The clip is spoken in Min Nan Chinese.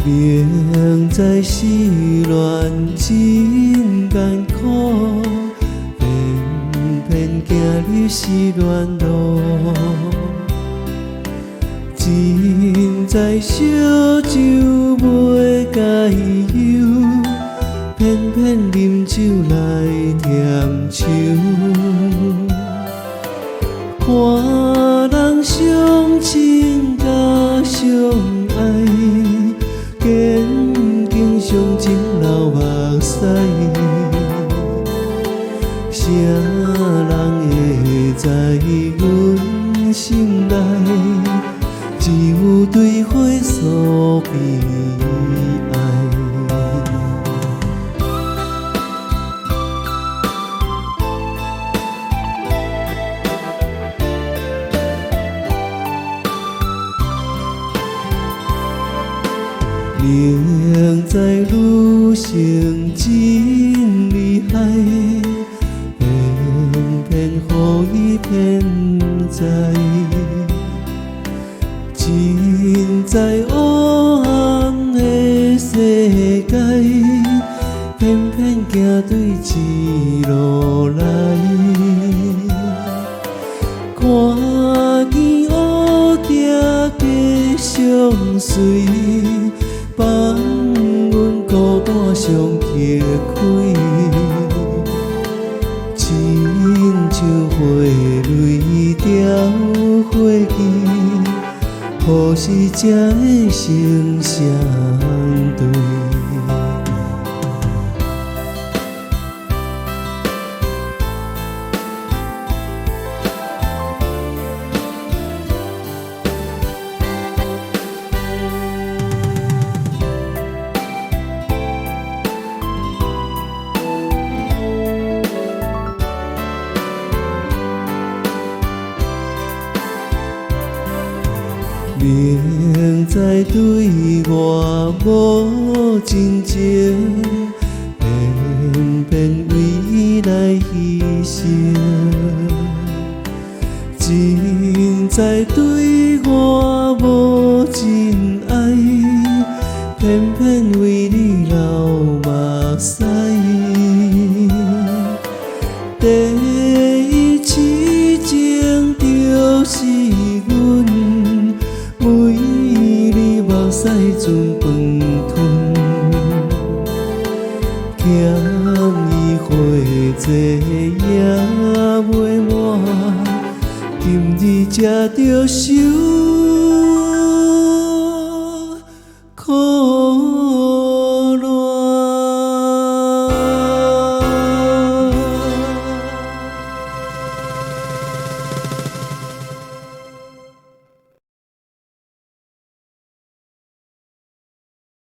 明知失戀真艱苦，偏偏行入失戀路。真知燒酒袂解憂，偏偏啉酒來添愁。看人相親佮相愛，堅強相情流目屎。啥人會知阮心內，只有對花所悲哀。明知女性真厲害，偏偏予伊騙在。真知黑暗的世界，偏偏行對這路來。看見烏蝶加相隨，放阮孤單上揭開。親像花蕊凋花期，何時才會成相對？明知對我無真情，偏偏為伊來犧牲。真知對我無真愛，偏偏為你流目屎。第一痴情就是阮，為你目屎陣飯吞，欠伊花債也袂滿，今日才著收。